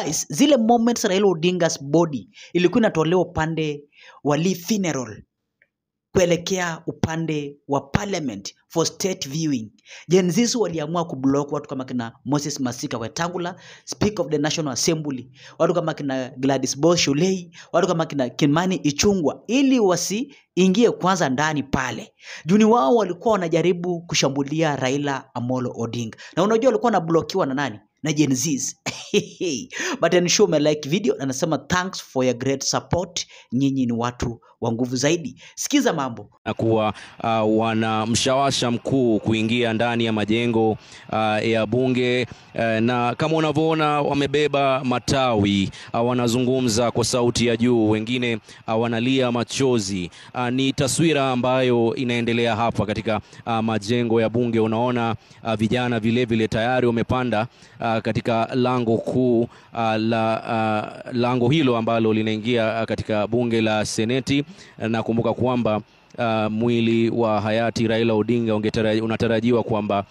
Guys, zile moments Raila Odinga's body ilikuwa inatolewa upande wa Lee Funeral kuelekea upande wa Parliament for state viewing, Gen Zs waliamua kublock watu kama kina Moses Masika Wetangula, Speaker of the National Assembly, watu kama kina Gladys Boss Shollei, watu kama kina Kimani Ichung'wah, ili wasiingie kwanza ndani pale. Juni wao walikuwa wanajaribu kushambulia Raila Amolo Odinga. Na unajua walikuwa wanablokiwa na nani? Na Gen Zs. But ensure ume like video na nasema thanks for your great support. Nyinyi ni watu wa nguvu zaidi. Sikiza mambo. Na kuwa wana mshawasha mkuu kuingia ndani ya majengo ya bunge, na kama unavyoona wamebeba matawi, wanazungumza kwa sauti ya juu, wengine wanalia machozi. Ni taswira ambayo inaendelea hapa katika majengo ya bunge. Unaona vijana vile vile tayari wamepanda katika lango kuu la lango hilo ambalo linaingia katika bunge la Seneti. Na kumbuka kwamba mwili wa hayati Raila Odinga unatarajiwa kwamba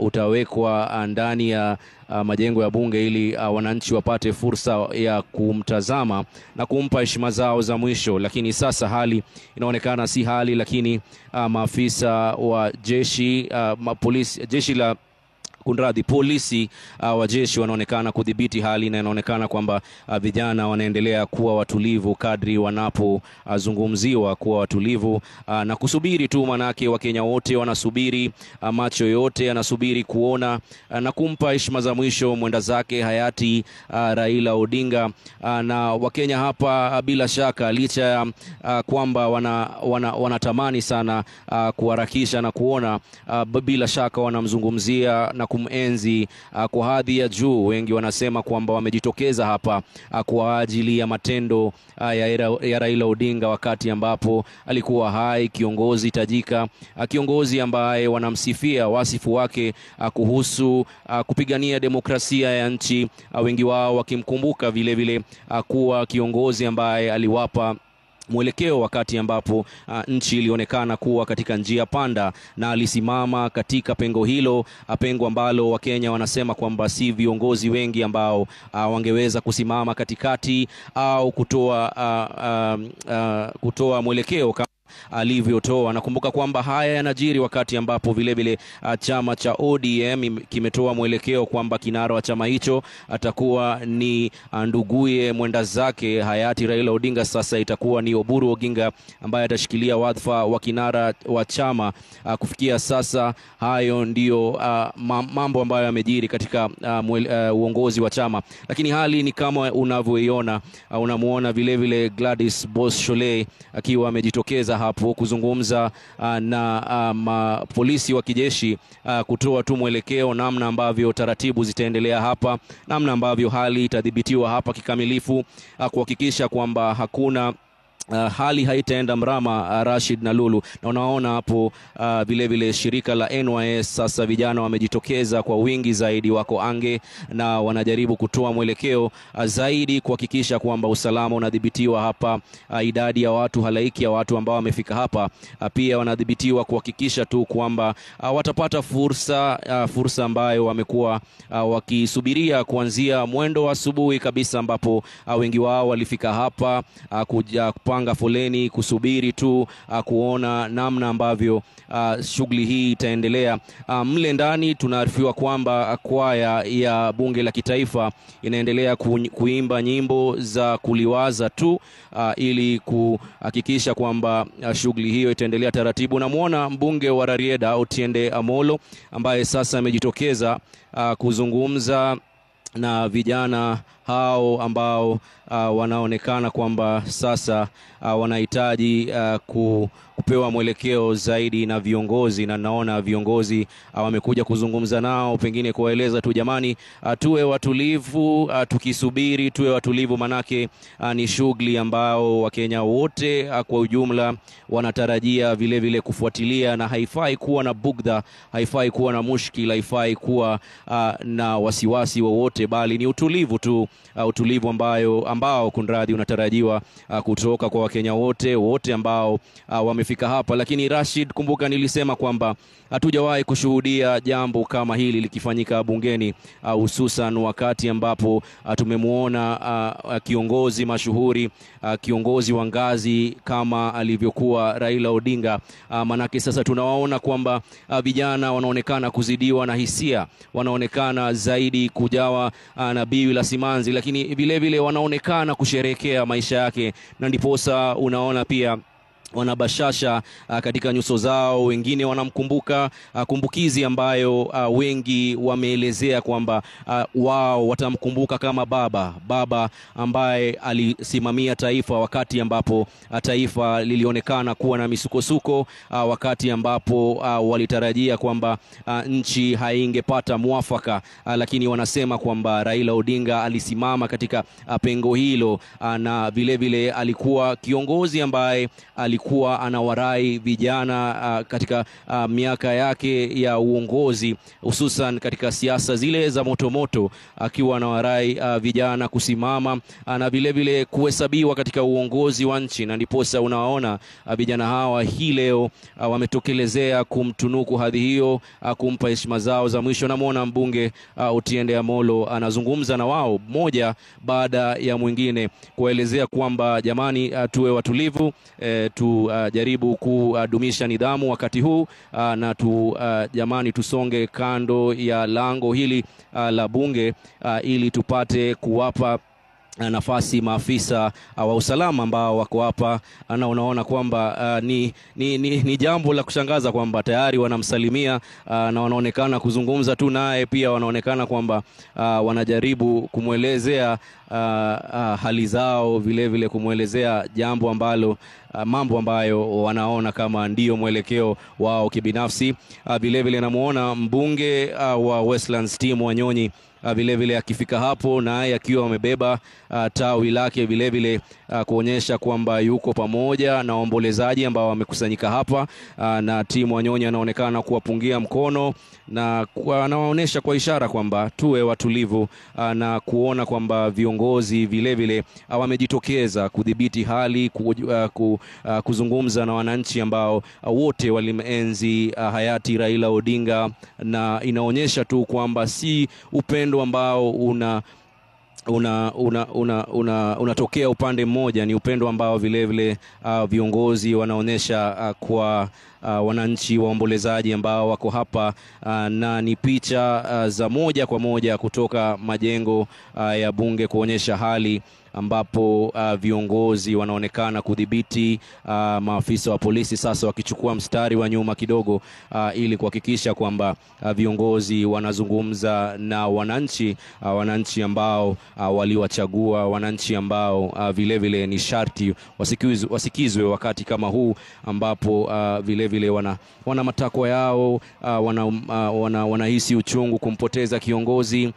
utawekwa ndani ya majengo ya bunge ili wananchi wapate fursa ya kumtazama na kumpa heshima zao za mwisho. Lakini sasa hali inaonekana si hali, lakini maafisa wa jeshi, polisi, jeshi la kunradhi, polisi wa jeshi wanaonekana kudhibiti hali, na inaonekana kwamba vijana wanaendelea kuwa watulivu kadri wanapozungumziwa kuwa watulivu na kusubiri tu, manake Wakenya wote wanasubiri, macho yote yanasubiri kuona na kumpa heshima za mwisho mwenda zake hayati Raila Odinga. Na Wakenya hapa bila shaka, licha ya kwamba wanatamani sana kuharakisha na kuona, bila shaka wanamzungumzia na kumenzi kwa hadhi ya juu. Wengi wanasema kwamba wamejitokeza hapa kwa ajili ya matendo ya Raila Odinga wakati ambapo alikuwa hai, kiongozi tajika, kiongozi ambaye wanamsifia wasifu wake kuhusu kupigania demokrasia ya nchi, wengi wao wakimkumbuka vile vile kuwa kiongozi ambaye aliwapa mwelekeo wakati ambapo nchi ilionekana kuwa katika njia panda, na alisimama katika pengo hilo, pengo ambalo Wakenya wanasema kwamba si viongozi wengi ambao wangeweza kusimama katikati au kutoa mwelekeo kama alivyotoa. Nakumbuka kwamba haya yanajiri wakati ambapo vile vile chama cha ODM kimetoa mwelekeo kwamba kinara wa chama hicho atakuwa ni nduguye mwenda zake hayati Raila Odinga. Sasa itakuwa ni Oburu Oginga ambaye atashikilia wadhifa wa kinara wa chama. Kufikia sasa hayo ndiyo mambo ambayo yamejiri katika uongozi wa chama, lakini hali ni kama unavyoiona. Unamuona vile vile Gladys Boss Shollei akiwa amejitokeza hapo kuzungumza na polisi wa kijeshi, kutoa tu mwelekeo namna ambavyo taratibu zitaendelea hapa, namna ambavyo hali itadhibitiwa hapa kikamilifu, kuhakikisha kwamba hakuna hali haitaenda mrama. Rashid na Lulu, na unaona hapo vile vile shirika la NYS sasa vijana wamejitokeza kwa wingi zaidi, wako ange na wanajaribu kutoa mwelekeo zaidi kuhakikisha kwamba usalama unadhibitiwa hapa. Idadi ya watu, halaiki ya watu ambao wamefika hapa pia wanadhibitiwa kuhakikisha tu kwamba watapata fursa ambayo wamekuwa wakisubiria kuanzia mwendo wa asubuhi kabisa, ambapo wengi wao walifika hapa kuja kupanga foleni kusubiri tu kuona namna ambavyo shughuli hii itaendelea. Mle ndani tunaarifiwa kwamba kwaya ya bunge la kitaifa inaendelea kuimba nyimbo za kuliwaza tu ili kuhakikisha kwamba shughuli hiyo itaendelea taratibu. Namuona mbunge wa Rarieda Otiende Amolo ambaye sasa amejitokeza kuzungumza na vijana hao ambao wanaonekana kwamba sasa wanahitaji kupewa mwelekeo zaidi na viongozi, na naona viongozi wamekuja kuzungumza nao, pengine kuwaeleza tu jamani, tuwe watulivu, tukisubiri tuwe watulivu, manake ni shughuli ambao Wakenya wote kwa ujumla wanatarajia vile vile kufuatilia, na haifai kuwa na bugdha, haifai kuwa na mushkila, haifai kuwa na wasiwasi wowote. wowote, bali ni utulivu tu, utulivu ambao kunradhi unatarajiwa kutoka kwa Wakenya wote ambao wamefika hapa. Lakini Rashid, kumbuka nilisema kwamba hatujawahi kushuhudia jambo kama hili likifanyika bungeni, hususan wakati ambapo tumemuona kiongozi mashuhuri, kiongozi wa ngazi kama alivyokuwa Raila Odinga. Manake sasa tunawaona kwamba vijana wanaonekana kuzidiwa na hisia, wanaonekana zaidi kujawa na biwi la simanzi, lakini vile vile wanaonekana kusherehekea maisha yake, na ndiposa unaona pia wanabashasha katika nyuso zao. Wengine wanamkumbuka, kumbukizi ambayo wengi wameelezea kwamba wao watamkumbuka kama baba ambaye alisimamia taifa wakati ambapo taifa lilionekana kuwa na misukosuko, wakati ambapo walitarajia kwamba nchi haingepata mwafaka, lakini wanasema kwamba Raila Odinga alisimama katika pengo hilo, na vile vile alikuwa kiongozi ambaye alikuwa anawarai vijana katika miaka yake ya uongozi, hususan katika siasa zile za motomoto, akiwa anawarai vijana kusimama na vile vile kuhesabiwa katika uongozi wa nchi. Na ndiposa unawaona vijana hawa hii leo wametokelezea kumtunuku hadhi hiyo, kumpa heshima zao za mwisho. Namuona mbunge Otiende Amolo anazungumza na wao mmoja baada ya mwingine kuelezea kwamba jamani, tuwe watulivu, tujaribu kudumisha nidhamu wakati huu, na jamani tusonge kando ya lango hili la bunge ili tupate kuwapa nafasi maafisa wa usalama ambao wako hapa. Na unaona kwamba ni jambo la kushangaza kwamba tayari wanamsalimia na wanaonekana kuzungumza tu naye, pia wanaonekana kwamba wanajaribu kumwelezea hali zao, vile vile kumwelezea jambo ambalo mambo ambayo wanaona kama ndiyo mwelekeo wao kibinafsi. Vile vile namuona mbunge wa Westlands Tim Wanyonyi vile vile akifika hapo, naye akiwa amebeba tawi lake vile vile kuonyesha kwamba yuko pamoja na waombolezaji ambao wamekusanyika hapa, na Tim Wanyonyi anaonekana kuwapungia mkono na anawaonyesha kwa ishara kwamba tuwe watulivu, na kuona kwamba viongozi vile vile wamejitokeza kudhibiti hali, kuzungumza na wananchi ambao wote walimenzi hayati Raila Odinga, na inaonyesha tu kwamba si upendo ambao unatokea upande mmoja, ni upendo ambao vile vile viongozi wanaonyesha kwa wananchi waombolezaji ambao wako hapa, na ni picha za moja kwa moja kutoka majengo ya bunge kuonyesha hali ambapo viongozi wanaonekana kudhibiti, maafisa wa polisi sasa wakichukua mstari wa nyuma kidogo ili kuhakikisha kwamba viongozi wanazungumza na wananchi, wananchi ambao waliwachagua, wananchi ambao vile vile ni sharti wasikizwe wakati kama huu ambapo vile vile wana matakwa yao, wanahisi uchungu kumpoteza kiongozi,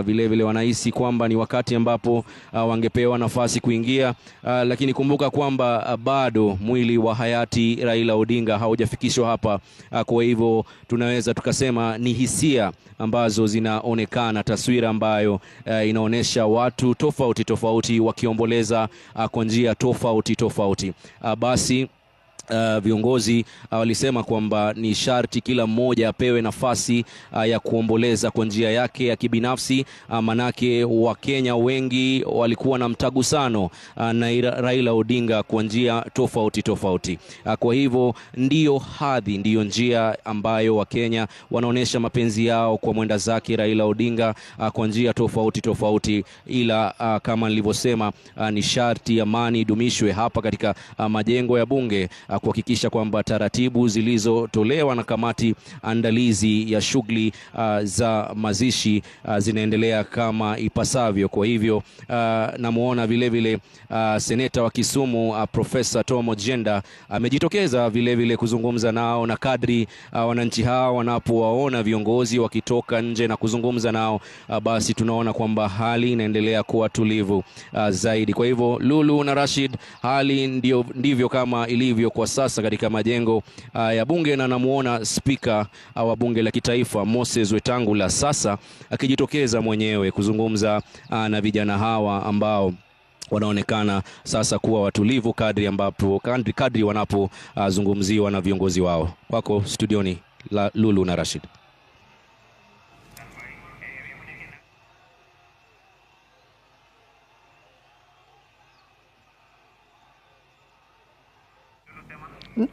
vile vile wanahisi kwamba ni wakati ambapo wangepewa nafasi kuingia, lakini kumbuka kwamba bado mwili wa hayati Raila Odinga haujafikishwa hapa. Kwa hivyo tunaweza tukasema ni hisia ambazo zinaonekana, taswira ambayo inaonesha watu tofauti tofauti wakiomboleza kwa njia tofauti tofauti. Basi viongozi walisema kwamba ni sharti kila mmoja apewe nafasi ya kuomboleza kwa njia yake ya kibinafsi, manake Wakenya wengi walikuwa na mtagusano na Raila Odinga kwa njia tofauti tofauti. Kwa hivyo ndiyo hadhi, ndiyo njia ambayo Wakenya wanaonesha mapenzi yao kwa mwenda zake Raila Odinga kwa njia tofauti tofauti, ila kama nilivyosema, ni sharti amani idumishwe hapa katika majengo ya bunge, kuhakikisha kwamba taratibu zilizotolewa na kamati andalizi ya shughuli za mazishi zinaendelea kama ipasavyo. Kwa hivyo namuona vile vile seneta wa Kisumu Professor Tom Ojienda amejitokeza vile vile kuzungumza nao, na kadri wananchi hawa wanapowaona viongozi wakitoka nje na kuzungumza nao, basi tunaona kwamba hali inaendelea kuwa tulivu zaidi. Kwa hivyo Lulu na Rashid, hali ndivyo kama ilivyo kwa sasa katika majengo ya bunge, na namuona spika wa bunge la kitaifa Moses Wetangula sasa akijitokeza mwenyewe kuzungumza na vijana hawa ambao wanaonekana sasa kuwa watulivu kadri wanapozungumziwa na viongozi wao. Kwako studioni la Lulu na Rashid. No.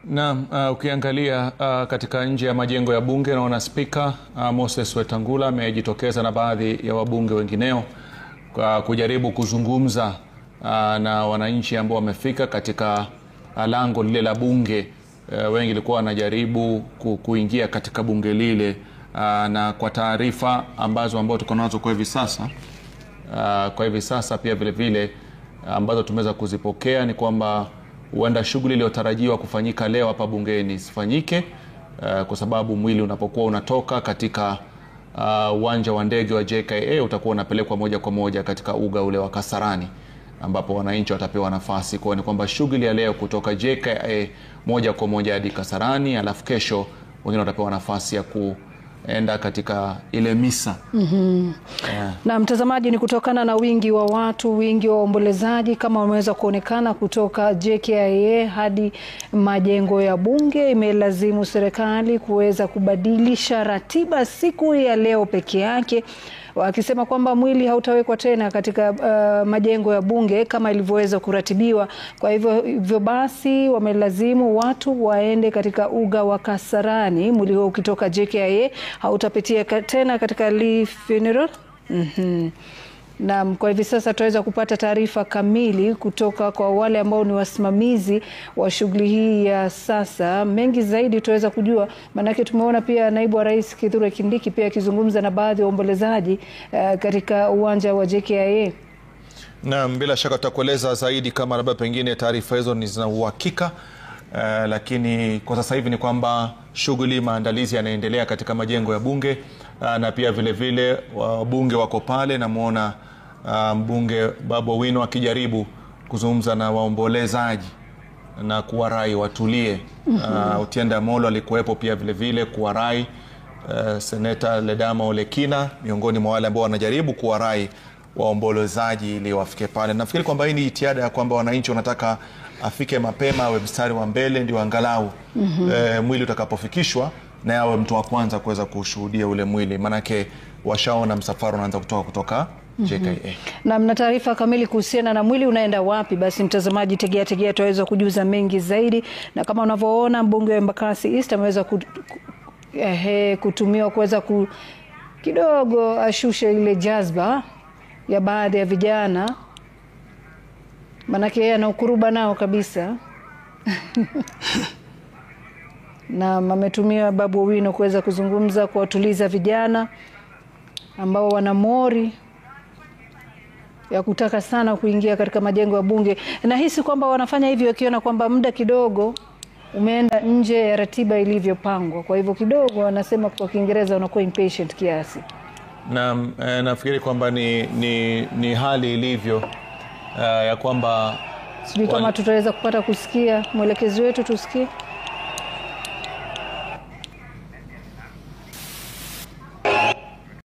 Naam, ukiangalia katika nje ya majengo ya bunge naona spika Moses Wetangula amejitokeza na baadhi ya wabunge wengineo kwa kujaribu kuzungumza na wananchi ambao wamefika katika lango lile la bunge. Wengi walikuwa wanajaribu kuingia katika bunge lile, na kwa taarifa ambazo tuko nazo kwa hivi sasa, pia vile vile ambazo tumeweza kuzipokea ni kwamba huenda shughuli iliyotarajiwa kufanyika leo hapa bungeni isifanyike, kwa sababu mwili unapokuwa unatoka katika uwanja wa ndege wa JKIA utakuwa unapelekwa moja kwa moja katika uga ule wa Kasarani ambapo wananchi watapewa nafasi. Kwa ni kwamba shughuli ya leo kutoka JKIA moja kwa moja hadi Kasarani, alafu kesho wengine watapewa nafasi ya kuenda katika ile misa. Yeah. Na mtazamaji, ni kutokana na wingi wa watu, wingi wa waombolezaji kama wameweza kuonekana kutoka JKIA hadi majengo ya bunge, imelazimu serikali kuweza kubadilisha ratiba siku ya leo peke yake, wakisema kwamba mwili hautawekwa tena katika majengo ya bunge kama ilivyoweza kuratibiwa. Kwa hivyo basi wamelazimu watu waende katika uga wa Kasarani. Mwili huo ukitoka JKIA hautapitia tena katika Lee Funeral. Na kwa hivi sasa tutaweza kupata taarifa kamili kutoka kwa wale ambao ni wasimamizi wa shughuli hii ya sasa. Mengi zaidi tutaweza kujua, maanake tumeona pia naibu wa rais Kithure Kindiki pia akizungumza na baadhi ya waombolezaji katika uwanja wa JKIA. Naam, bila shaka tutakueleza zaidi kama labda pengine taarifa hizo ni zina uhakika. Lakini kwa sasa hivi ni kwamba shughuli, maandalizi yanaendelea katika majengo ya bunge, na pia vile vile wabunge wako pale. Namuona mbunge Babu Owino akijaribu kuzungumza na waombolezaji na kuwarai watulie. Otiende Amollo alikuwepo pia vile vile kuwarai. Seneta Ledama Olekina miongoni mwa wale ambao wanajaribu kuwarai waombolezaji ili wafike pale. Nafikiri kwamba hii ni jitihada ya kwamba wananchi wanataka afike mapema, awe mstari wa mbele, ndio angalau mwili utakapofikishwa na awe mtu wa kwanza kuweza kushuhudia ule mwili, manake washaona msafara unaanza kutoka JKIA. Na mna taarifa kamili kuhusiana na mwili unaenda wapi, basi mtazamaji tegea tegea, tutaweza kujuza mengi zaidi. Na kama unavyoona mbunge wa Embakasi East ameweza kutumiwa kuweza kidogo ashushe ile jazba ya baadhi ya vijana, manake yeye ana ukuruba nao kabisa. Na ametumia Babu Owino kuweza kuzungumza kuwatuliza vijana ambao wana mori ya kutaka sana kuingia katika majengo ya bunge. Nahisi kwamba wanafanya hivyo wakiona kwamba muda kidogo umeenda nje ya ratiba ilivyopangwa. Kwa hivyo kidogo wanasema kwa Kiingereza wanakuwa impatient kiasi. Na nafikiri kwamba ni hali ilivyo, ya kwamba sijui kama tutaweza kupata kusikia mwelekezi wetu, tusikie.